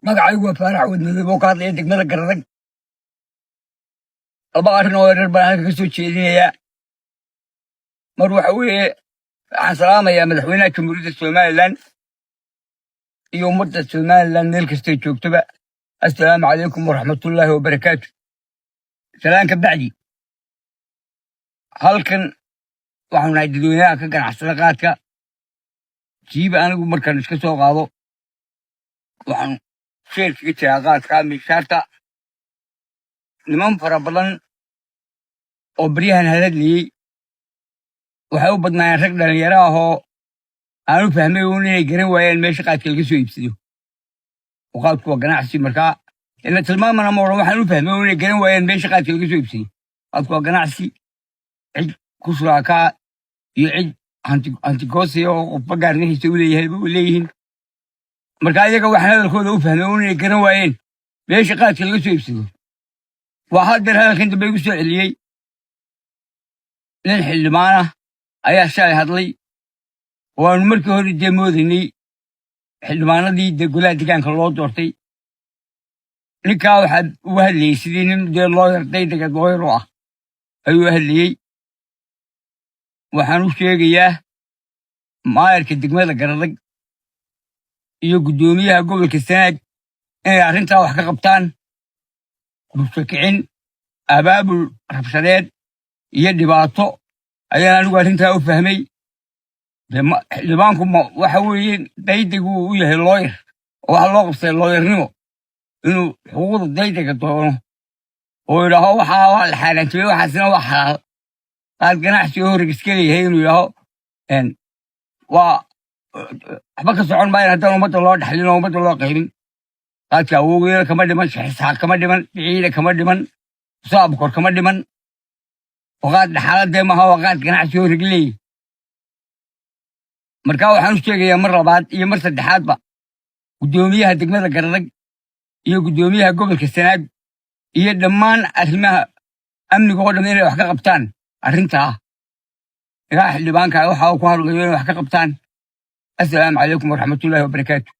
Magacaygu waa Faarax Wadmadow oo ka hadlaya degmada Garadag. Laba arrin oo yaryar baan halka ka soo jeedinayaa. Mar waxa weeye, waxaan salaamayaa madaxweynaha Jamhuuriyadda Somaliland iyo ummadda Somaliland meel kastay joogtoba. Assalaamu calaykum waraxmatullaahi wabarakaatu. Salaan ka bacdi, halkan waxaanu nahay dadweynaha ka ganacsada qaadka. Jiiba anigu markaan iska soo qaado, waxaan share kaga jiraa qaadka miishaarta. Niman fara badan oo baryahan hadadlayey waxay u badnaayeen rag dhalinyaro ah oo aanu fahmay uun inay garan waayeen meesha qaadka laga soo iibsado, oo qaadku waa ganacsi. Markaa ila tilmaamana ma odhan, waxaan u fahmay uun inay garan waayeen meesha qaadka laga soo iibsado. Qaadku waa ganacsi, cid ku shuraakaa iyo cid hantigoosiya oo qofba gaarnihiisa u leeyahay ba u leeyihiin. Marka iyaga waxaan hadalkooda u fahmay uun inay garan waayeen meesha qaadka laga soo iibsado. Waa haddeer hadalkan dambe igu soo celiyey nin xildhibaan ah ayaa shalay hadlay. Waanu markii hore dee moodaynay xildhibaanadii dee golaha deegaanka loo doortay. Ninkaa waxaa uga hadlayey sidii nin dee lawyer, daydaga lawyer u ah ayuu u hadlayey. Waxaan u sheegayaa maayarka degmada Garadag iyo guddoomiyaha gobolka Sanaag inay arrintaa wax ka qabtaan. Bulsho kicin, abaabul rabshadeed iyo dhibaato ayaan anigu arrintaa u fahmay. Dee xildhibaanku ma waxa weeye daydagu u yahay lawyer oo waxaa loo qabtay lawyernimo, inuu xuquuqda daydaga doono oo yidhaaho waxaa waa la xaaraantimey, waxaasina waa xalaal. Qaad ganacsi oo horeg iska leeyahay inuu yidhaaho waa waxba ka socon maayan haddaan ummadda loo dhexlin oo ummadda loo qaybin. Qaadka awowgeeda kama dhiman, Sheekh kama dhiman, Biciida kama dhiman, Saabkor kama dhiman. Oo qaad dhaxaaladee maaha, waa qaad ganacsi oo reg leeyahy. Marka waxaan u sheegayaa mar labaad iyo mar saddexaadba guddoomiyaha degmada Garadag iyo guddoomiyaha gobolka Sanaag iyo dhammaan arrimaha amniga oo dhan inay wax ka qabtaan arrintaa. Ilaa xildhibaanka waxa uu ku hadlayo inay wax ka qabtaan. Assalaamu calaykum waraxmatullaahi wabarakaatu.